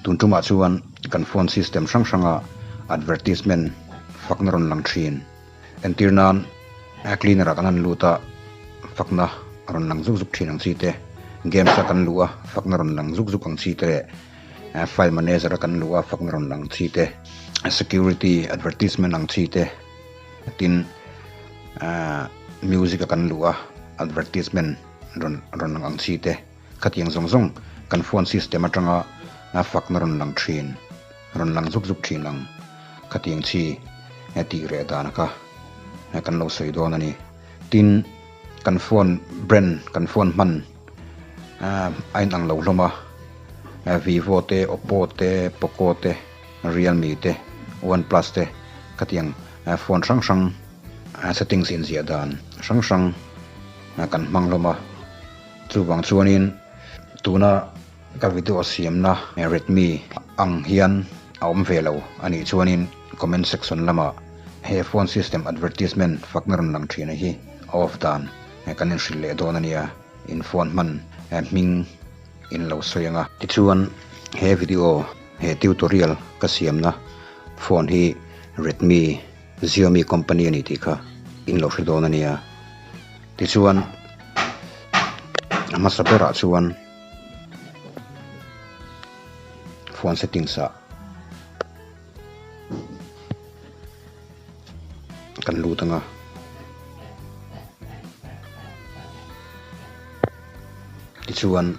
Tun tumah chuan kan phone system hrang hranga advertisement fakna rawn lang thin. Entir nan cleaner ah kan han lut a, fakna a rawn lang zuk zuk thin ang chi te, games a kan luh a fakna rawn lang zuk zuk ang chi te leh file manager a kan luh a fakna rawn lang chi te, security advertisement ang chi te tin music a kan luh a advertisement rawn rawn lang ang chi te. Khatiang zawng zawng kan phone system atanga fakna rawn lang thin, rawn lang zuk zuk thin ang. Khatiang chi tih reh dan kha kan lo sawi dawn a ni. Tin, kan phone brand, kan phone hman a inang lo hlawm a, Vivo te, Oppo te, Poco te, Realme te, OnePlus te khatiang phone hrang hrang settings inziah dan hrang hrang kan hmang hlawm a. Chuvang chuanin tuna ka video siamna Redmi ang hian a awm ve lo a nih chuanin comment section lamah he phone system advertisement fakna rawn lang thin hi a off dan kan inhrilh leh dawn a nia, in phone hman hming in lo sawi ang a. Tichuan he video he tutorial ka siamna phone hi Redmi Xiaomi company a ni tih kha in lo hre dawn a nia. Tichuan a hmasa berah chuan phone settings ah kan lut ang a. Tichuan.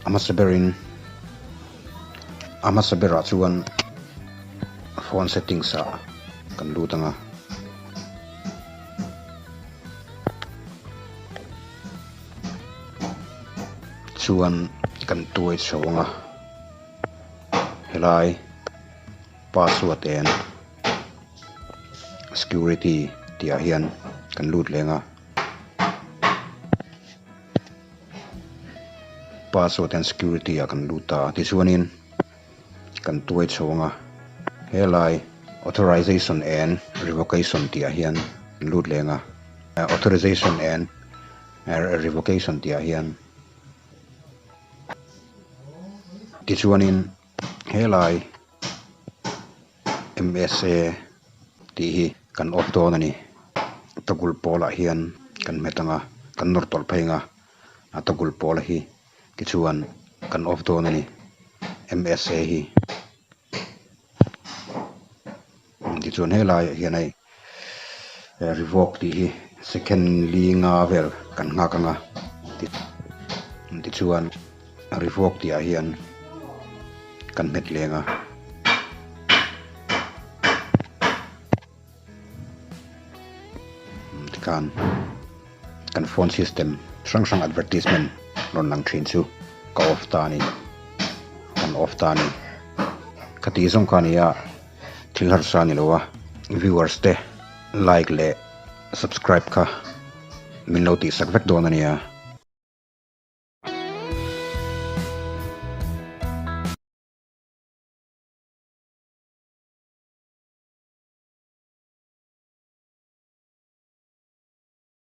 A hmasa berin a hmasa berah chuan phone settings ah kan lut ang a. Chuan kan tuai chho ang a helai password and security tih ah hian kan lut leng a. Password and security ah kan lut ta a tichuanin kan tuai chho ang a helai authorization and revocation tih ah hian kan lut leng a authorization and revocation tih ah hian tichuanin helai M_S_A tih hi kan off dawn a ni toggle pawl ah hian kan hmet ang a kan nawr tawlh phei ang a a toggle pawl hi tichuan kan off dawn a ni M_S_A hi tichuan helai ah hian hei revoke tih hi second li nga vel kan nghak ang a tichuan revoke tih ah hian kan hmet leng a. Tikhan kan phone system hrang hrang advertisement rawn lang thin chu ka off ta a ni kan off ta a ni khati zawng kha a ni a thil harsa a ni lo a viewers te like leh subscribe kha min lo tihsak vek dawn a nia.